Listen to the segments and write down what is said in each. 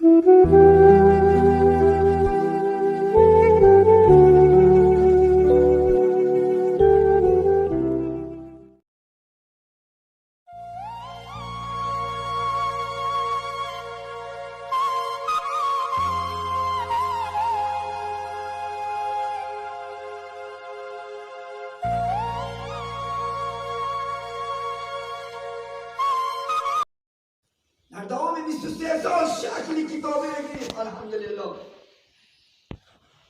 در دوام 23 سال شکل کتابی بگیریم الحمدلله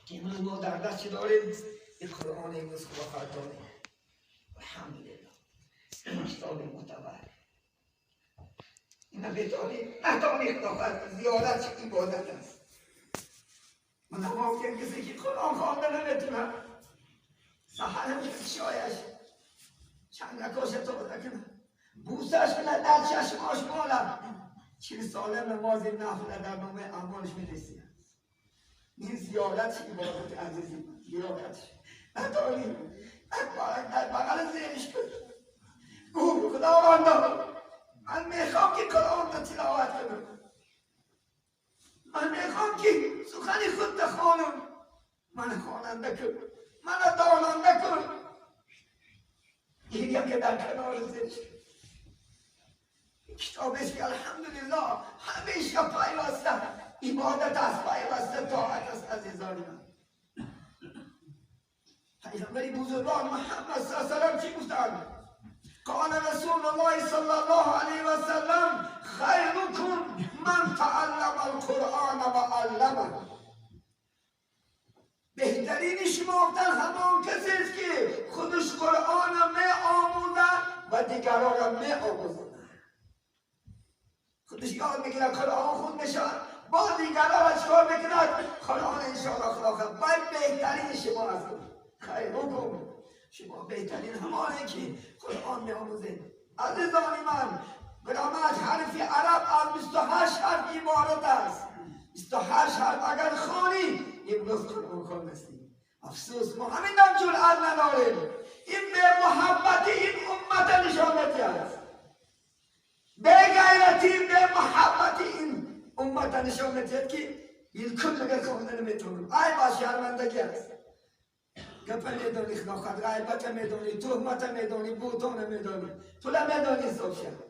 که امروز ما در دست چه داریم؟ این قرآن امروز خدا خواهد داریم الحمدلله. کتاب معتبر اینا بتانی نتانی خدا خواهد زیادت چه عبادت است. من هم گفتم کسی که قرآن خوانده نمیتونه سحر هم شایش چند رکاش تازه کنه بوسش کنه در چشماش مالم 40 ساله نماز نفل در نامه اعمالش می‌رسید. این زیارت عبادت عزیزی زیارت نداری در بغل ذهنش کن گو خداوندا من میخوام که قرآن را تلاوت کنم، من میخوام که سخن خود بخوانم، من خواننده کن، من داننده کن. این که در کنار ذهنش کتابش که الحمدلله همیشه پیوسته عبادت است، پیوسته طاعت است. عزیزان من پیغمبر بزرگوار محمد صلی الله علیه و سلم چی گفتند؟ قال رسول الله صلی الله علیه و سلم خیرکم من تعلم القرآن و علمه. بهترین شما همان کسی است که خودش قرآن می آموزد و دیگران را می آموزد. خودش یاد میگیره قرآن خود میشه با دیگران را چکار میکند؟ قرآن انشاءالله خدا خواهد. باید بهترین شما هست، خیرکم شما بهترین همانه که قرآن میآموزید. عزیزان من برآمد حرف عرب از 28 حرف عبارت است. 28 حرف اگر خوانی امروز قرآن خوان هستی. افسوس ما همین هم جرأت نداریم. این به محبت این امت نشان است، به غیرتی به محبت این امت نشان میدهد که بالکل اگر خوانده نمیتونم. ای با شرمندگی است. گپ میدانی خدا غیبت میدانی، تهمت میدانی، بوتان میدانی، پول میدانی حساب شد.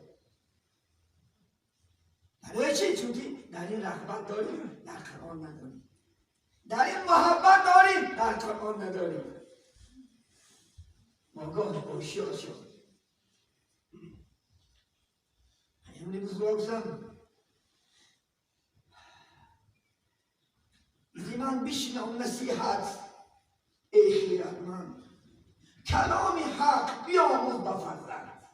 برای چی؟ چون که در این رغبت داریم در قرآن نداریم، در این محبت داریم در قرآن نداریم. ما گاه هوشیار شد. پیامبر بزرگ گفتم من بشنو نصیحت ای خیرتمند، کلام حق بیاموز به فرزند.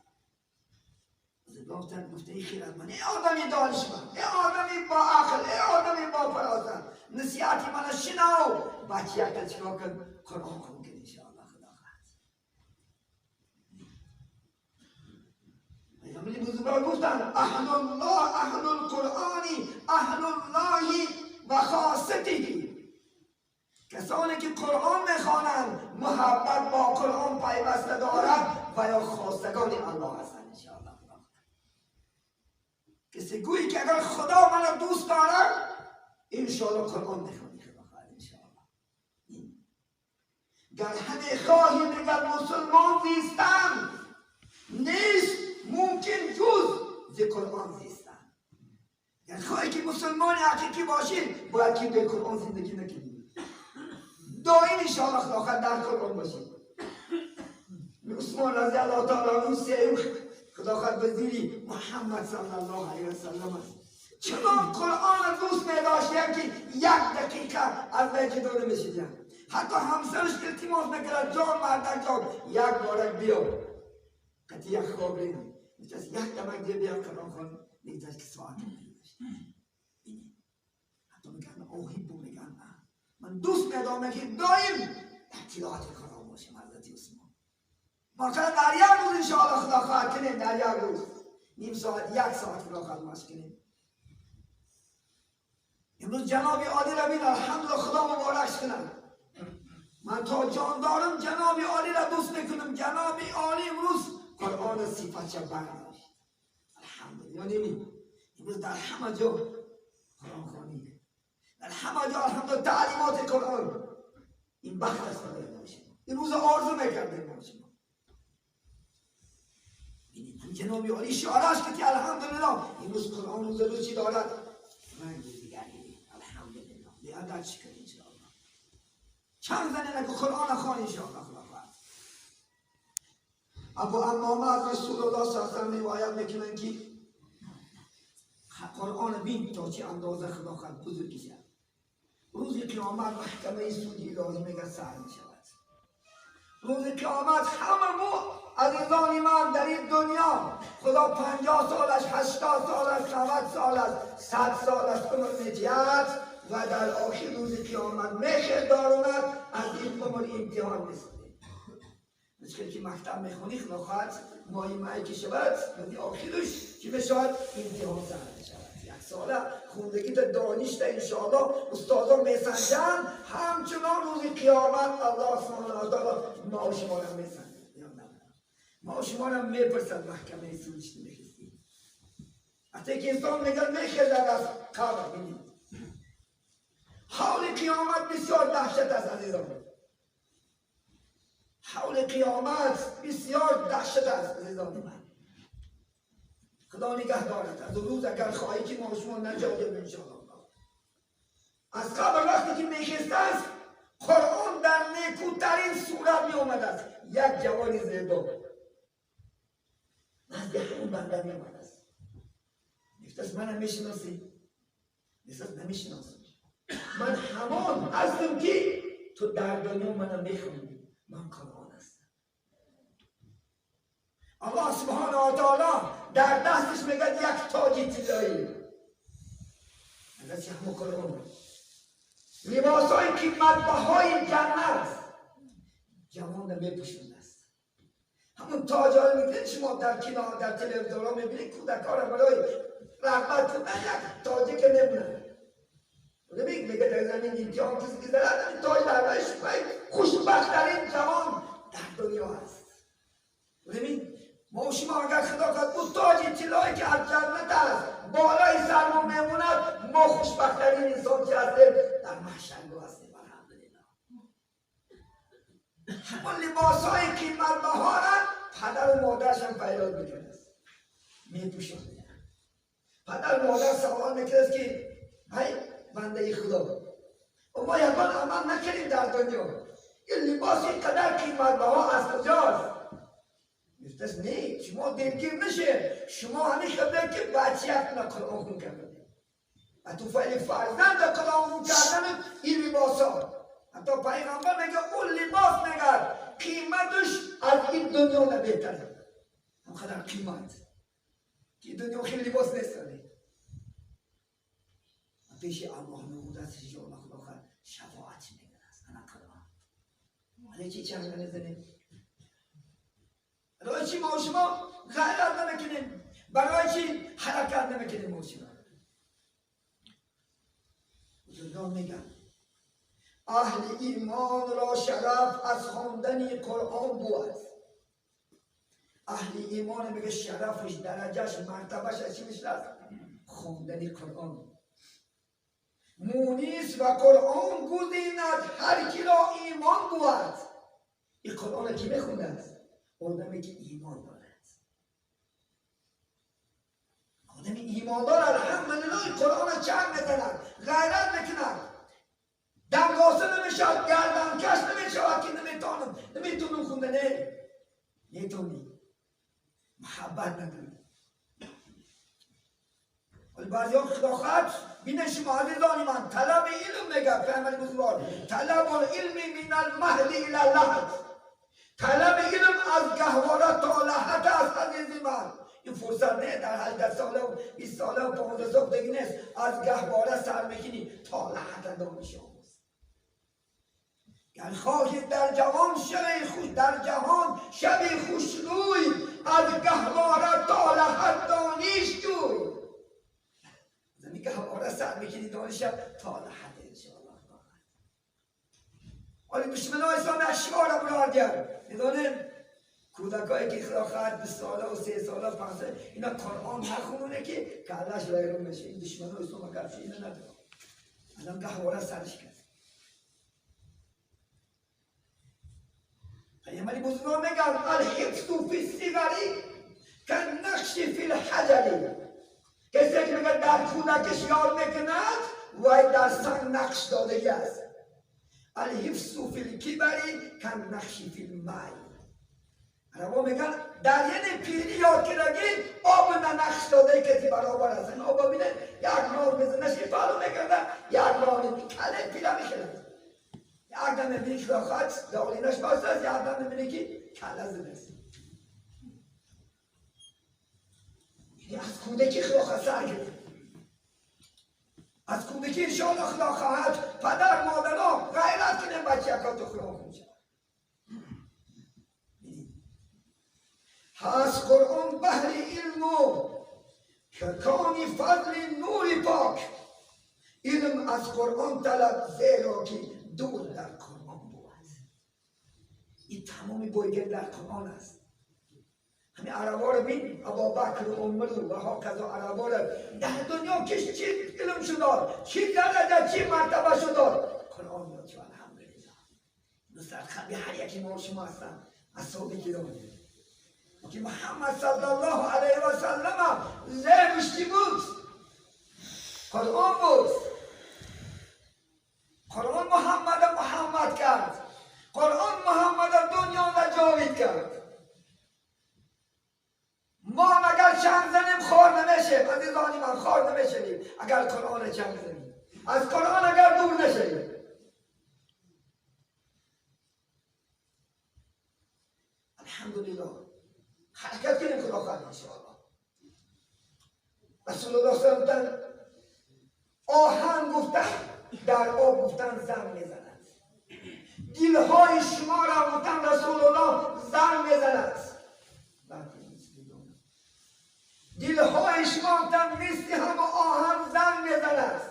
گفتن گفته ای خیرتمند، ای آدمی دانشمند، ای آدمی با عقل، ای آدمی با فراست، نصیحت من شنو، بچه چیکار کن؟ قرآن خون کن انشاءالله خدا خواهد. پیامبر بزرگوار گفتن اهل الله اهل القرآن اهل الله و خاصته. کسانی که قرآن میخوانند محبت با قرآن پیوسته دارد و یا خواستگان الله هستند انشاءالله. کسی گویی که اگر خدا من دوست دارد انشاءالله قرآن میخوانی خدا خواهد انشاءالله. گر همه خواهی دیگر مسلمان زیستن نیست ممکن جز ز قرآن زیستن. گر خواهی که مسلمان حقیقی باشی باید که به قرآن زندگی نکنی، دائم انشاءالله خدا در قرآن باشید. عثمان رضی الله تعالی عنه سیو خدا خواهد وزیری محمد صلی الله علیه و سلم است. چنان قرآن دوست می‌داشتیم که یک دقیقه از وی جدا نمی‌شدیم. حتی همسرش التماس می‌کرد جان مردک جان یک بارک بیا قطعی یک خواب ریم می‌گفت یک دمک دیگه بیا قرآن خوان، می‌گفت که ساعت می‌گذشت. حتی میگن اوهیبو میگن من دوست می‌دارم که دائم در تلاوت قرآن باشم. حضرت عثمان ما در یک روز انشاءالله خدا خواهد کنیم، در یک روز نیم ساعت یک ساعت خدا خواهد مشق کنیم. امروز جناب عالی را بین الحمدلله خدا مبارک کنم. من تا جان دارم جناب عالی را دوست میکنم. جناب عالی امروز قرآن صفتش برداشت الحمدلله. یعنی امروز در همه جا قرآن خوانی در همه جا الحمدلله تعلیمات قرآن. این بخت است برای ما شما. این روز آرزو میکردیم ما شما. ببینید جناب عالی شعارش که الحمدلله این روز قرآن روز روز چی دارد؟ رنگ دیگری. الحمدلله. بیادر شکر انشاءالله. چند زنه که قرآن خوان انشاءالله. ابو امامه از رسول الله صلی الله علیه و روایت میکنن که قرآن بین تا چه اندازه خدا خد بزرگی شد. روز قیامت محکمه سودی الهی میگه سر میشود. روز قیامت همه ما عزیزان من در این دنیا خدا 50 سالش، 80 سالش، 90 سالش، 100 سالش عمر میدهد و در آخر روز قیامت میخه داروند از این عمر امتحان میسازد. مثل که مکتب میخونی خدا خواهد ماهی ماهی که شود ولی آخرش که بشود امتحان سر میشود. یک ساله خوندگی تا دانش تا انشاءالله استادا میسنجن، همچنان روز قیامت الله سبحانه و تعالی ما و شما را میسنجد، ما و شما را میپرسد محکمه سودش نمیخستی. حتی که انسان میگه میخیزد از قبر. بینید حال قیامت بسیار دهشت است عزیزان. حول قیامت بسیار دهشت است عزیزان من. خدا نگه دارد از روز اگر خواهی که ما شما نجات یابیم انشاءالله. از قبر وقتی که میخیسته است قرآن در نیکوترین صورت می آمده است. یک جوان زیبا نزد همون بنده می آمده است. گفت است منم میشناسی؟ گفت است نمیشناسم. من همان هستم که تو در دنیا منم میخوندی. من قرآن هستم. الله سبحانه و تعالی در دستش میگه یک تاج طلایی. از همون قرآن لباس های قیمت بهای جنت جوان میپوشونده است. همون تاج ها میگه شما در کنار در تلویزیون ها میبینید کودک ها را برای رغبت کردن یک تاجی که نمونه میگه در زمین امتحان کسی که زرد این تاج در برایش خوشبخت‌ترین جوان در دنیا است. ببین ما شما اگر خدا خواهد اون تاج طلایی که از جنت است بالای سرمون میموند، ما خوشبخت‌ترین انسان که هستیم در محشرگاه هستیم. الحمدلله. همون لباس‌های قیمت بها را پدر و مادرش هم فریاد میکرد میپوشاند. پدر و مادر سوال میکرد که های بنده خدا ما یکان عمل نکردیم در دنیا، این لباس اینقدر قیمت بها از کجاست؟ گفتش نه شما دلگیر نشه، شما همین خبره که بچه نه قرآن خون کرده و تو فعل فرزند قرآن خون کردن این لباس ها. حتی پیغمبر میگه اون لباس میگه قیمتش از این دنیا نه بهتره، همقدر قیمت که دنیا خیلی لباس نیست. پیش الله نموده است انشاءالله خدا خواهد شفاعت میکنه است. انا قرآن ولی چی چنگ نمیزنیم؟ برای چی ما شما غیرت نمیکنیم؟ برای چی حرکت نمیکنیم ما شما؟ بزرگان میگن اهل ایمان را شرف از خواندن قرآن بود. اهل ایمان میگه شرفش، درجهش، مرتبهش از چی میشه؟ خواندن قرآن. مونیس و قرآن گزیند هر کی را ایمان بود. این قرآن کی میخونده است؟ آدمی که ایمان دارد. آدمی ایمان دارد الحمدلله قرآن چند میزند، غیرت میکند، دنگاسه نمیشود، گردنکش نمیشود که نمیتونم نمیتونم خونده. نه نمیتونی، محبت نداری. ولی بعضی ها خدا خواهد بینه شما عزیزان من طلب علم میگه پیامبر بزرگوار طلب العلم من المهد الی اللحد، طلب علم از گهواره تا لحد است. عزیز من این فرصت نه در 18 ساله و 20 ساله و 15 سال دیگه نیست، از گهواره سر میکنی تا لحد دانش آموز. گر خواهی در جهان شبی خوش در جهان شبی خوشروی از گهواره تا لحد دانش جوی. میگه آره سر میکنی دانش تا لحد انشاءالله. ولی دشمنای اسلام اشعار برادر میدونیم کودکایی که خدا خواهد 20 ساله و 3 ساله و 5 ساله اینا قرآن نخونه که کلش ویران بشه. این دشمنای اسلام اگر اینا نداره. الان گهواره سرش کرد. پیامبر بزرگوار میگن الحفظ فی الصغر کالنقش فی الحجر. کسی که میگه در کودکش یاد میکند وای در سنگ نقش دادگی است. الحفظ فی الکبر کالنقش فی الماء. عربا میگن در یعنی پیری یاد کردگی آب نه نقش داده کسی برابر است. این آب بینه یک ماه بزنش فعلو میکرده یک ماه کله پیره میکرد. یک دم میبینی که خط دالینش بسته است، یک دم میبینی که کله زده است. یعنی از کودکی خدا سر گرفت، از کودکی انشاءالله خدا خواهد پدر مادرها غیرت کنه بچه ها تو خدا خون شد. هست قرآن بحر علم و کانی فضل نور پاک. علم از قرآن طلب زیرا که دور در قرآن بود. این تمام بایگر در قرآن است. همین عربا رو بین، ابابکر و عمر و هاکذا عربا رو در دنیا کش چی علم شد، چی درجه چی مرتبه شد، قرآن یاد شد. الحمدلله دوستان هر یکی ما شما هستن اصحاب کرام که محمد صلی الله علیه و سلم زیرش چی بود؟ قرآن بود. قرآن محمد محمد کرد، قرآن محمد دنیا را جاوید کرد. ما هم اگر چنگ زنیم خار نمیشیم، عزیزانی من خار نمیشیم اگر قرآن چنگ زنیم، از قرآن اگر دور نشیم. الحمدلله حرکت کنیم خدا خواهد انشاءالله. رسول الله صلی الله علیه و سلم آهن گفتن در آب گفتن زن میزند، دلهای شما را گفتن رسول الله زن میزند، دلهای شما گفتن مثل هم آهن زن میزند.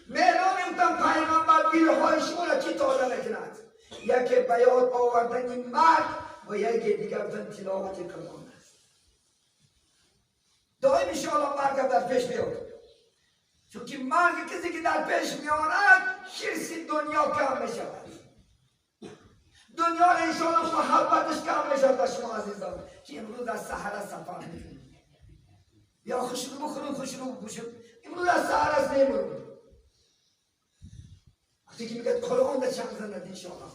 میدانیم گفتن پیغمبر دلهای شما را چی تازه میکند؟ یکی به یاد آوردن مرگ و یکی دیگر گفتن تلاوت قرآن است. دائم انشاءالله مرگ در پیش میاد، چون که مرگ کسی که در پیش میارد حرص دنیا کم میشود، دنیا را انشاءالله محبتش کم میشود. به شما عزیزان که امروز از صحرا سفر میکنیم یا خوشرو بخوریم خوشرو بپوشیم، امروز از صحرا نمیریم. وقتی که میگه قرآن در چند زند انشاءالله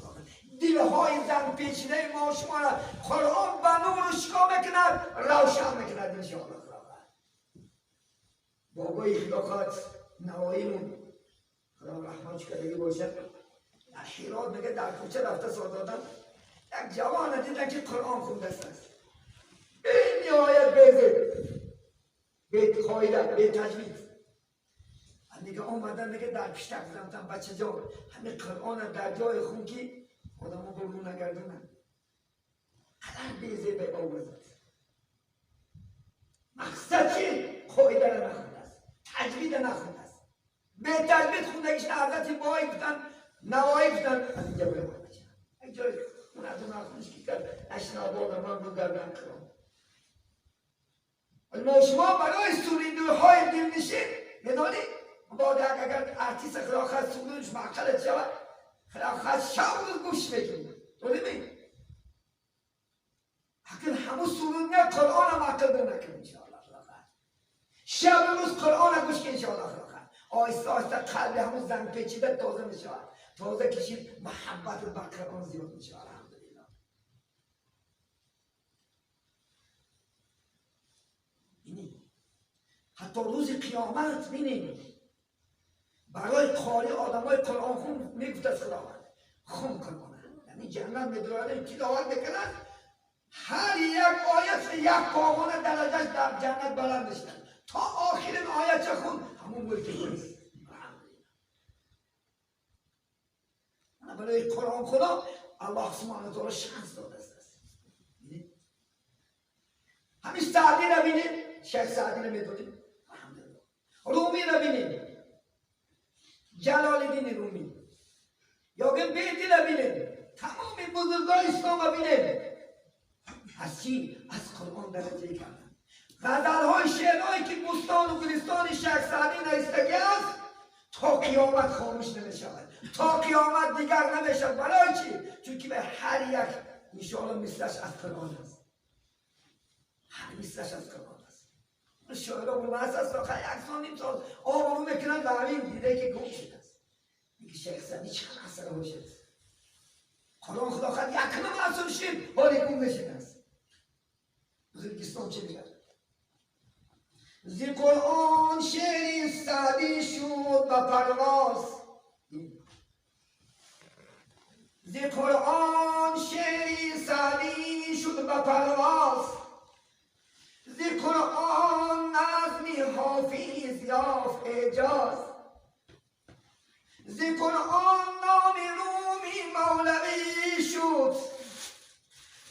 دلهای زن پیچیده ما شما را قرآن به نور شکا میکند، روشن میکند انشاءالله. بابای خلافت نواییمون خدا رحمتش کردگی باشه در هرات میگه در کوچه رفته ساداتن یک جوان دیدن که قرآن خونده است، بی نهایت بیزه بی قاعده بی تجوید. میگه آمدن میگه در پشتک زدم بچه جان همین قرآن در جای خون که آدمو برون نگردونن قدر بیزه به آورد. مقصد چی؟ قاعده را نخونده است، تجوید نخونده است. به تجوید خوندگیش حضرت بایی گفتن نوایی گفتن از اینجا برو بچه یک جای خونه تو نخونش که کرد اشنا بادم من رو گردن کرد. ما شما برای سوریندوهای دلنشین میدانی بعد اگر ارتیست خدا خواست سرودش معقلت شود خدا خواست شب روز گوش میکنی تو نمی حقیقت همون سرود نه قرآن هم عقل به نکن انشاءالله. شب روز قرآن گوش کن انشاءالله. خدا خواست آهسته آهسته قلب همون زن پیچیده تازه میشود، تازه کشید محبت به قرآن زیاد میشود. الحمدلله. اینی حتی روز قیامت بینیم برای قاری آدمای قرآن خون میگفت از خداوند خون قرآن، یعنی جهنم میدورد تلاوت میکند هر یک آیت یک پاوانه درجهش در جنت بلند میشد تا آخرین آیت چه خون همون ملک خودست. برای قرآن خدا الله سبحانه و تعالی شانس داده است. همین سعدی را بینید، شیخ سعدی را میدونید، رومی را بینید، جلال الدین رومی یا بیتی را بینید، تمام بزرگان اسلام را بینید، از چی؟ از قرآن درجه کردن. غزل‌های شعرهایی که بستان و گلستان شیخ سعدی نوشتگی است تا قیامت خاموش نمیشود، تا قیامت دیگر نمیشود. برای چی؟ چون که به هر یک انشاءالله مثلش از قرآن است، هر مثلش از قرآن است. شاعرها بلند است آخر یک سال نیم سال آب رو میکنن و همین دیده که گم شده است. میگه شیخ سعدی چقدر اثر هوش است. قرآن خدا خواهد یک کلمه اثر شد حال گم نشده است. بزرگستان چه میگه؟ زی قرآن شعر سعدی شد به پرواز، زی قرآن شعر سعدی شد به پرواز، زی قرآن نظمی حافظ یافت اعجاز، زی قرآن نام رومی مولوی شد،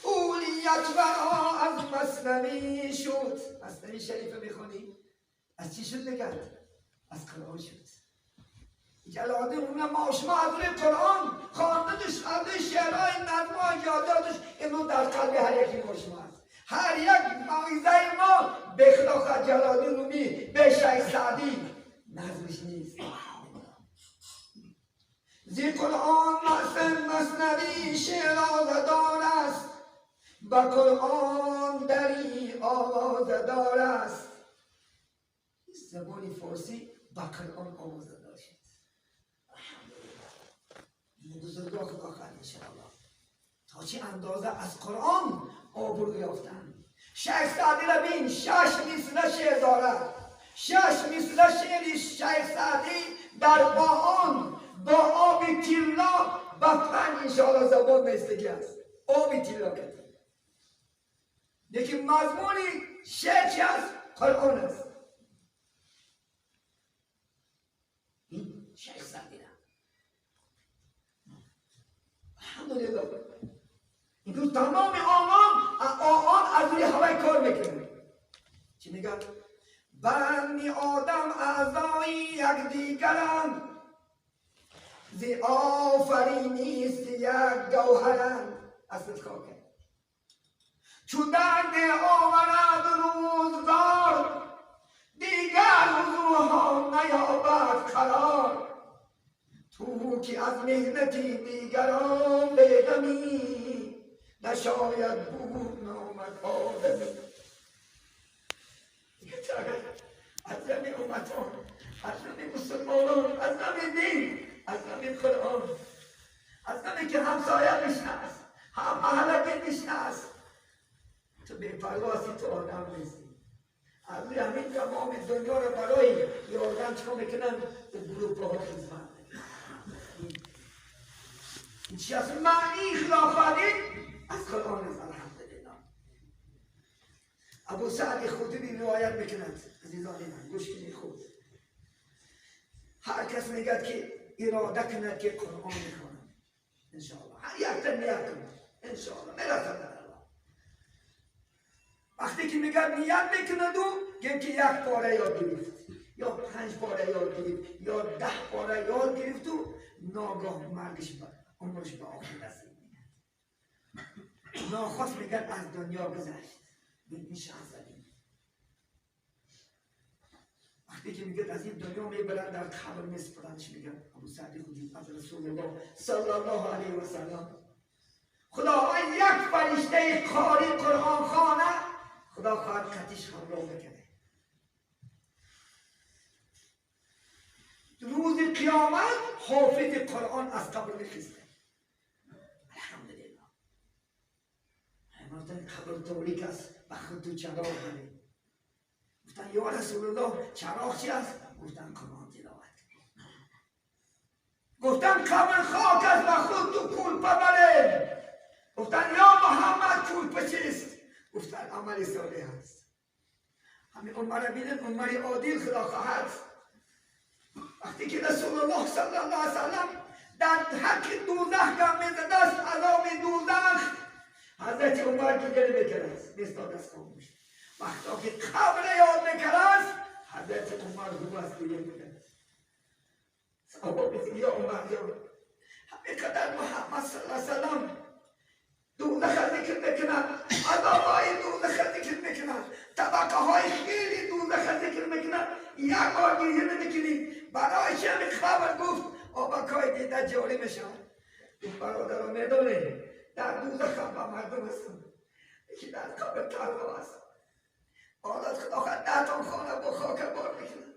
اولیت برا از مثنوی شد. مثنوی شریفه میخونی از چی شد نگرد؟ از قرآن شد. جلال‌الدین اونم ما شما از روی قرآن خواندنش، از روی شعرهای نظم‌های یاداتش امروز در قلب هر یکی ما شما است. هر یک موعظه ما به خلاف جلال‌الدین رومی، به شیخ سعدی نظمش نیست. زی قرآن مثنوی شعر آزادار است، با قرآن دری آوازدار است. زبان فارسی با قرآن آوازدار شد. الحمدلله. بزرگا خدا خواهد انشاءالله تا چه اندازه از قرآن آبرو یافتن. شیخ سعدی را بین، 6 مصرع شعر دارد. 6 مصرع شعر شیخ سعدی در با آن با آب تیلا با 5 انشاءالله زبان میستگی است. آب تیلا کرد. لیکن مضمونی شعر چی است؟ قرآن است. این شیخ سعدی را الحمدلله. این تمام آنان از روی هوای کار میکنه. چی میگن؟ بنی آدم اعضای یکدیگرند، زی آفرینیست یک گوهرند. اصل خاکه چون درد آورد روزگار، دیگر وضوها نیابد قرار. تو که از مهنتی دیگران بدمی، نشاید بود نامت آدمی. از نمی امتان، از نمی مسلمانان، از نمی دین، از نمی قرآن، از نمی که همسایه میشنست، هم محله میشنست، تو بی‌پرواسی، تو آدم نیستی. از روی همین تمام دنیا رو برای یه آدم چیکار میکنن؟ به گروه ها خدمت. این چی است؟ معنی خلافت از قرآن است. الحمدلله. ابو سعد خدری روایت میکند، عزیزان من گوش کنید خوب. هر کس میگد که اراده کند که قرآن میخواند، انشاءالله هر یک تن نیت کند انشاءالله میرسد در الله. وقتی که میگد نیت میکند او گیم که 1 پاره یاد گرفت یا 5 پاره یاد گرفت یا 10 پاره یاد گرفت و ناگاه مرگش عمرش به آخر رسید. ناخواست میگد از دنیا گذشت. این شخص وقتی که میگه از این دنیا میبرن در قبر میسپرنش، میگن ابو سعد خدری از رسول الله صلی الله علیه و سلم، خداوند یک فرشته قاری قرآن خانه خدا خواهد قطیش همراه میکنه. روز قیامت حافظ قرآن از قبر میخیزه. الحمدلله. قبر تاریک است، به خود تو چراغ بری. گفتن یا رسول الله چراغ چی است؟ گفتن قرآن تلاوت. گفتن قبر خاک است، به خود تو کلپه بره. گفتن یا محمد کلپه چیست؟ گفتن عمل صالح است. همین عمر بینن، عمر عادل خدا خواهد. وقتی که رسول الله صلی الله علیه وسلم در حق دوزخ گم میزد است، عذاب دوزخ، حضرت عمر گریه میکرد، میستاد از خاموش. وقتی که قبر یاد میکرد، حضرت عمر رو از گریه میکرد. صحابه میگه یا عمر جان، همین قدر محمد صلی الله علیه وسلم دوزخ ذکر میکنن، عذابهای دوزخ ذکر میکنن، طبقه های خیلی دوزخ ذکر میکنن، یک بار گریه نمیکنید. برای چه همین خبر گفت آبکای دیده جاری میشود. برادر رو میدونه در دوزخ هم با مردم هستم، یکی در قبر تنها هست. آلات خدا خواهد ده تا خانه با خاک بار میکنه.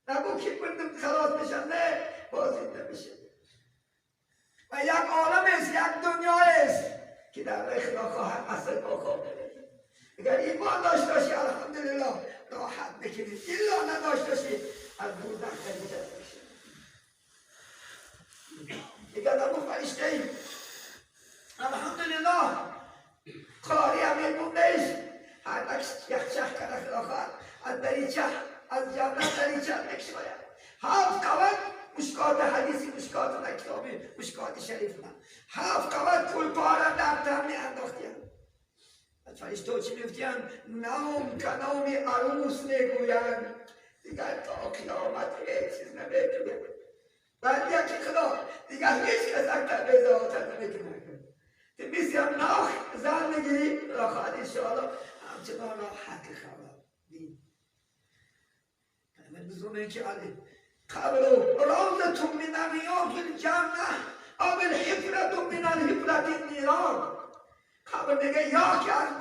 نگو که مردم خلاص میشن، نه باز زنده میشه. و یک عالم است، یک دنیا است که در راه خدا خواهد اصل با خواب نمیده. اگر ایمان داشته باشی الحمدلله راحت میکنی، الا نداشته باشی از دوزخ نجات میشی. اگر در فرشته ای الحمدلله قاری هم میگوندش هر یک چه کرده خدا خواهد از دریچه از جنت دریچه میکشاید. هفت قوت مشکات حدیثی، مشکات نه کتابی، مشکات شریف نه. هفت قوت پول پاره در تن می انداختیم. فرشته چی میگفتیم؟ نام که نام عروس میگویند، دیگر تا قیامت هیچ چیز نمیگویند. بعد یکی خدا دیگر هیچ کس اکتر به ذاتت نمیکنه. مثل هم ناخ زن میگیری راحت انشاءالله همچنان راحت خدا بین. من بزرگه که علی قبل روضة من ریاض الجنة او الحفرة من الحفرة النیران. قبل میگه یا که از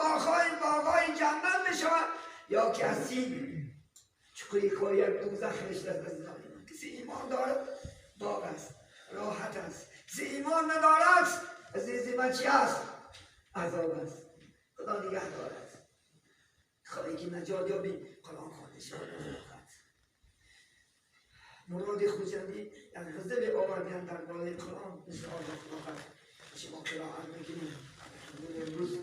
باغهای جنت میشود یا که از سیب چکری که یک دوزخ رشته است. کسی ایمان دارد باغ است، راحت است. کسی ایمان ندارد عزیزی من چی است؟ عذاب است. خدا نگه دارد. خواهی که نجات یابی قرآن خوانده شود. مراد خوجندی یک غزل آوردن در بالای قرآن انشاءالله خدا خواهد شما قرائت میکنیم. امروز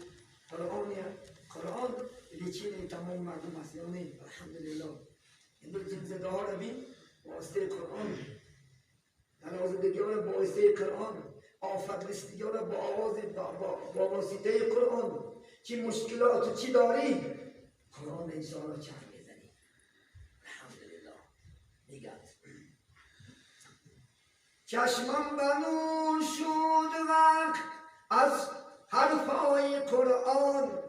قرآن لیچین تمام مردم است، یعنی الحمدلله امروز جنزده ها رو بین واسطه قرآن، تنازدگی ها رو با واسطه قرآن، آفت رسیدگی ها رو با آواز با واسطه قرآن، چی مشکلات و چی داری قرآن انشاءالله چرخ میزنی الحمدلله. میگد چشمم به نور شد غرق از حرفای قرآن،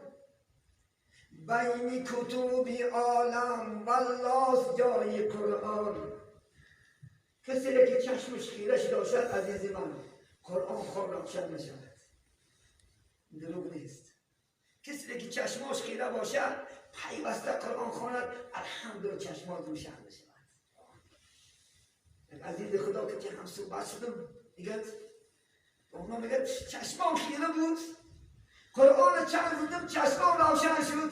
بین کتب عالم والله جای قرآن. کسی که چشمش خیره شده باشد عزیز من قرآن خواب روشن میشود، دروغ نیست. کسی که چشماش خیره باشد پیوسته قرآن خواند الحمدلله چشمات روشن میشود. عزیز خدا که هم صحبت شدم میگه اونا میگه چشمام خیره بود، قرآن چند زدم چشمام روشن شد.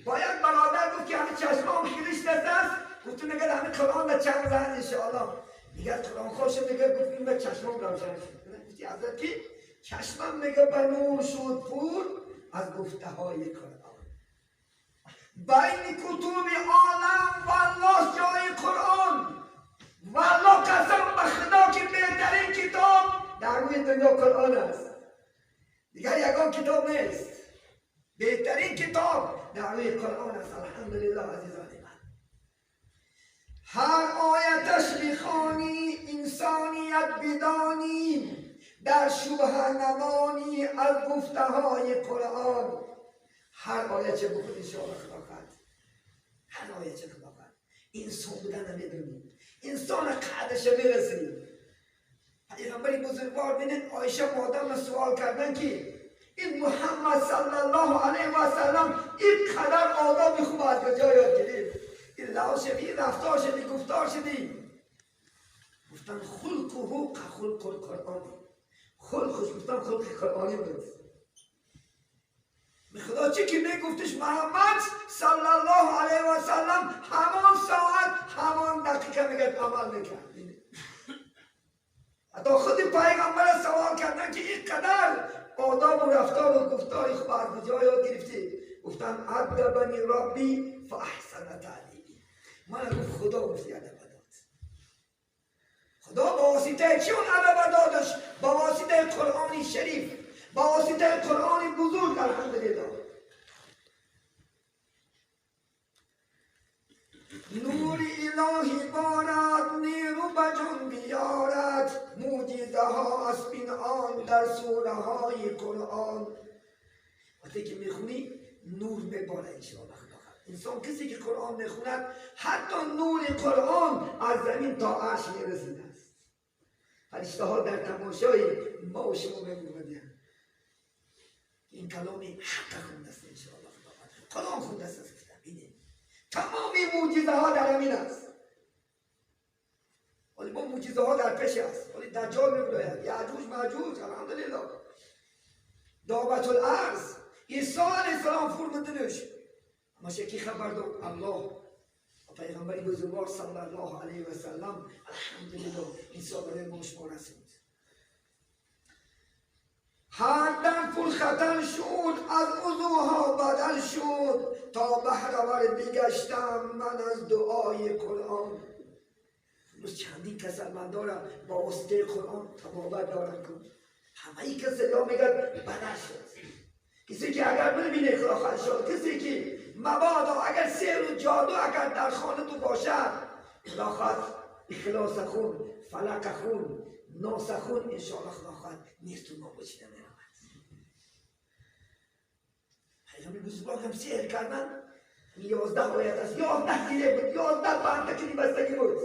باید برادر گفت که همه چشمام خیره شده است، گفتم میگه همه قرآن چند زدن انشاءالله. میگه قرآن خوش میگه گفت این چشمام روشن شد. گفتی حضرت که چشمم میگه به نور شد پور از گفته های قرآن. بین کتب عالم والله جای قرآن، والله قسم به خدا که بهترین کتاب در روی دنیا قرآن است، دیگر یگان کتاب نیست. بهترین کتاب در روی قرآن است الحمدلله. عزیزان من هر آیتش بخوانی انسانیت بدانی، در شبهه نمانی از گفته های قرآن. هر آیه چه بخونی انشاءالله خدا خواهد، هر آیه چه خدا خواهد انسان بودن نمیدونی، انسان قدرش میرسی. پیغمبر بزرگوار بینید عایشه مادرم سوال کردن که این محمد صلی الله علیه و سلم اینقدر آداب خوب از کجا یاد گرفت؟ این لحاظ شدی، این رفتار شدی، گفتار شدی. گفتن خلقه خلق القرآن، خلقش گفتن خلق قرآنی بود. خدا چی که میگفتش محمد صلی الله علیه و سلم همان ساعت همان دقیقه میگه عمل میکرد. حتی خود پیغمبر سوال کردن که اینقدر آداب و رفتار و گفتار خوب از کجا یاد گرفتی؟ گفتن ادبنی ربی فاحسن تعلیمی. من گفت خدا گفت ادب داد. خدا با واسطه چی اون ادب دادش؟ با واسطه قرآن شریف، با واسطه قرآن بزرگ الحمدلله. نور الهی بارد نیرو به جان بیارد، معجزه ها از پنهان در سوره های قرآن. وقتی که میخونی نور میباره انشاءالله خدا. انسان کسی که قرآن میخوند حتی نور قرآن از زمین تا عرش میرسید است. فرشته ها در تماشای ما و شما میموندند. این کلام حق خونده است انشاءالله. قرآن خونده است. تمام معجزه ها در همین است. ولی با معجزه ها در پیش است. ولی دجال میگوید یعجوج معجوج، الحمدلله. دابت الارض، عیسی علیه السلام فرمودنش. اما کی خبر داد؟ الله و پیغمبر بزرگوار صلی الله علیه و سلم. الحمدلله عیسی برای ما شما رسید. هر دم پرخطر شد، از عضوها بدل شد، تا بهره بگشتم من از دعای قرآن. امروز چندین کسرمند با واسطه قرآن تبابت دارن کن. همه ای کسریا میگن بدل شد. کسی که اگر ببینه خدا شد، کسی که مبادا اگر سحر و جادو اگر در خانه تو باشد، خدا خواهد اخلاص خون، فلق خون، ناس خون، انشاءالله خدا خواهد نیست و نابود شده میرود. پیغمبر بزرگوار هم سحر کردن 11 آیت است، 11 زیره بود، 11 بنده که بستگی بود.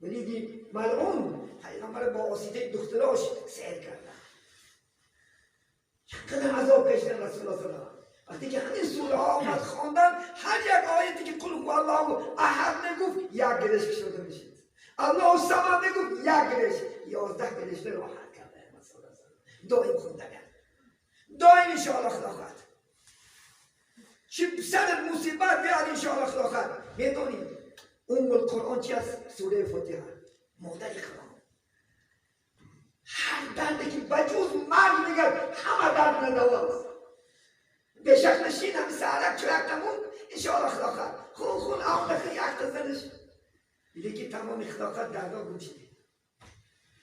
ولی ملعون پیغمبر با واسطه دختراش سحر کردن. چقدر عذاب کشیدن رسول الله صلی الله علیه و آله. وقتی که همین سوره ها آمد خواندن، هر یک آیتی که قل هو الله احد میگفت یک گرش کشیده میشید، الله الصمد میگفت یک گرش، 11 گرش راحت کرده. دائم خونده کرد، دائم انشاءالله خدا خواهد. چه سر مصیبت بیاد انشاءالله خدا خواهد. میدونید ام القرآن چی است؟ سوره فاتحه، مادر قرآن. هر دردی که بجز مرگ میگه همه درد ندواست. به شک نشین هم سرک چرک تموم انشاءالله خدا خواهد. خون خون آمده یک تزنش دیگه که تمام خلافت دردا گم شده.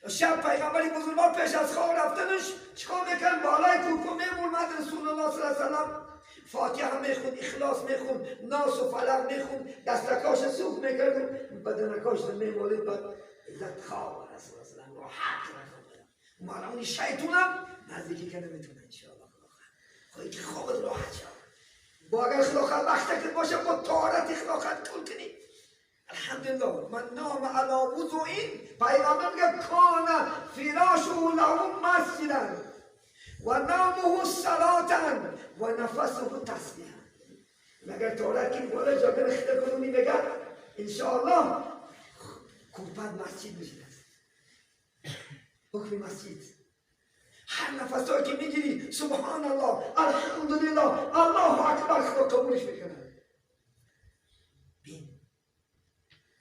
شب پیغمبر بزرگوار پیش از خواب رفتنش چیکار میکرد؟ بالای کوه میمورمد رسول الله صلی الله علیه و سلم، فاتحه میخوند، اخلاص میخوند، ناس و فلق میخوند، دستکاش سوخت میکرد، بدنکاش میمالید، بعد عزت خواب رسول الله صلی الله علیه و سلم راحت کرد. مالون شیطونم نزدیکی که نمیتونه انشاءالله خدا خواهد. که خوابت راحت شد. با اگر خلافت وقت که باشه با طهارت خلافت کل کنی. الحمدلله من نام علی وضوء، پیغمبر میگه کان فراشه له مسجدا و نامه صلاة و نفسه تسبیحا. اگر طهارت کنی بالا جاده خیلی کنونی بگه انشاءالله کوپن مسجد میشه. حکم مسجد هر نفسایی که میگیری سبحان الله، الحمدلله، الله اکبر، خدا قبولش میکنه. بین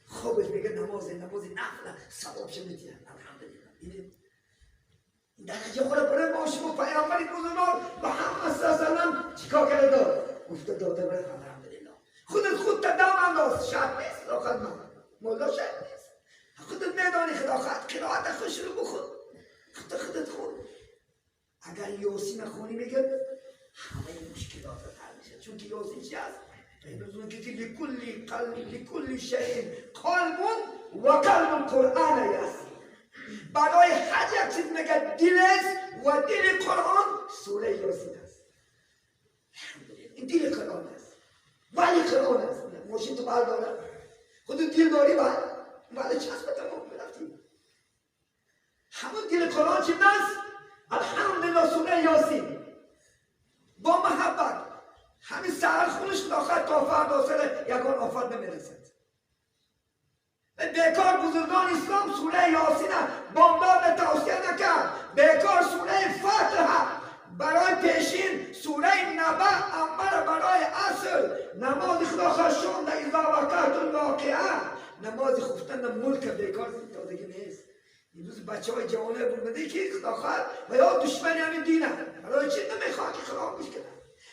خوابش میگه نماز، نماز نفل ثوابش میدین. الحمدلله این درجه خود برای ما شما پیامبر بزرگوار محمد صلی الله علیه و سلم چیکار کرده داد؟ گفته داده برای الحمدلله. خودت خود تدام انداز، شرط نیست آخر من مولا شرط نیست. خودت میدانی خدا خواهد قرائت خوش رو بخون، خودت خون. اگر یاسین خونی میگه همه مشکلات حل میشه. چون که یاسین چی است؟ که لکل قلب لکل شیء قلب و قلب القرآن یاسین. برای هر یک چیز میگه دل است و دل قرآن سوره یاسین است. الحمدلله این دل قرآن است، ولی قرآن است. ماشین تو برداره خود دل داری بعد ولی چسب تمام برفتی همون دل قرآن چی است؟ الحمدلله سوره یاسین با محبت همین سهر خونش آخر تا فردا سر یگان آفت نمیرسد. بیکار بزرگان اسلام سوره یاسین بامداد توصیه نکرد. بیکار سوره فاتحه برای پیشین، سوره نبأ امر برای عصر، نماز خدا خشون در اذا وقعت الواقعه، نماز خفتن ملک بیکار تازگی نیست. امروز بچه های جوانه بوده که خدا خواهد و یا دشمن همین دینه. برای چی نمیخواد که خدا گوش کنن،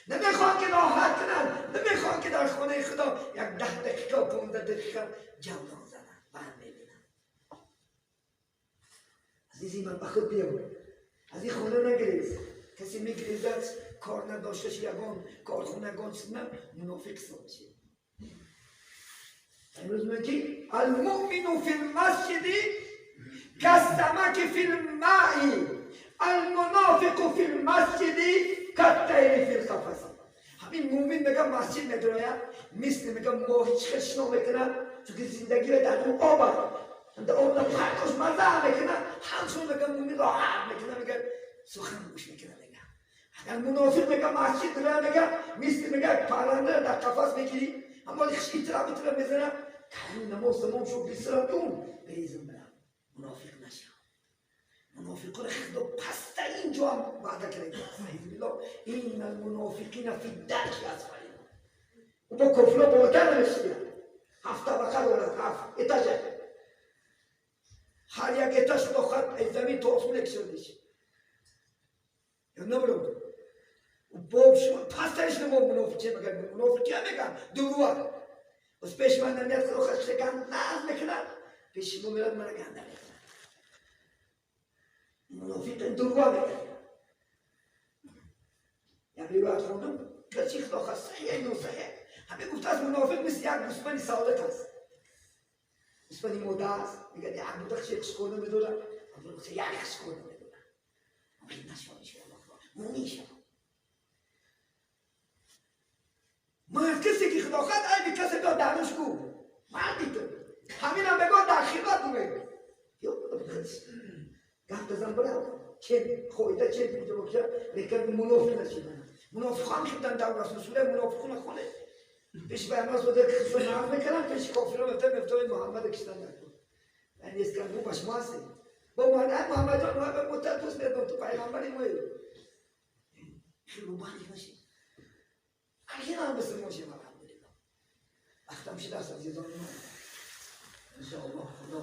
نمیخواد که راحت کنن، نمیخواد که در خانه خدا یک 10 دقیقه و 15 دقیقه جولان زنن. من میبینم عزیزی من به خود بیام از این خانه نگریز. کسی میگریزد کار نداشتش یگان کارخونگان چیز نه منافق حساب میشه. امروز میگی المؤمن فی المسجد کالسمک فی الماء المنافق فی المسجد کالطیر فی القفص. Ҳамин мӯмин мега масҷид медрояд, мисли мега моҳи чӣ хел шино мекунад, чунки зиндагиро дар он об аст. Дар об партош маза мекунад, ҳамчун мега мӯмин роҳат мекунад, мега сухан гӯш мекунад. Мега агар мунофиқ мега масҷид дрояд, мега мисли мега парранда дар қафас мегирӣ, аммо итра итра мезанад, калими намоз тамом шуд, бисирам дум березам барам. Мунофиқ нашав. Мунофиқоро Худо пасттарин ҷо ҳам ваъда карда. Аъузубиллоҳ, инна алмунофиқина фи дарки асфали. Бо кофиро болотар намешида. Ҳафт табақа дорад, ҳафт этажа. Ҳар як этаж Худо хоҳад аз замин то осмон кишодиш. Ё набурд. Бо шумо пасттариш намо мунофиқчи мегӯяд, мунофиқчи мегӯянд дурӯғ. Ус пеши ман намеяд, Худо хоҳад ганд наз мекунад, пеши шумо мерад, мана ганда мекунад. Мунофиқ дурӯғ мегӯяд. Як ривоят хондам, гарчи Худо хоҳад саҳеҳ носаҳеҳ. Ҳамин гуфтааст, мунофиқ мисли як гӯсфанди содиқ аст. Гӯсфанди мода аст, мегӯяд як буда хишк хӯрда медорад, як хишк хӯрда медорад. Мумин нашав, иншоаллоҳ, мумин шав. Мард касе ки Худо хоҳад айби касе дод даруш гӯ. Марди ту. Ҳаминам бегоҳ дар хилват бумед. Гап бизан бирав. Чен хоида чен куҷо бошад, лекин мунофиқ нашидан. Мунофиқон хидан дар расул сураи мунофиқун хонед. Пеши пайғамбар сода хисо нағз мекунанд, пеши кофирон мефтанд, мефтанд Муҳаммада киштан накун. Яъне нест кан мо ба шумо ҳастем. Бо Муҳаммад ҷон мо мутад дӯст медорам, ту пайғамбари мои. Хеле мубарик нашед. Ҳаргиз ҳам мусулмон шем, алҳамдулиллоҳ. Вақтам шудааст, азизони ман. Иншоаллоҳ Худо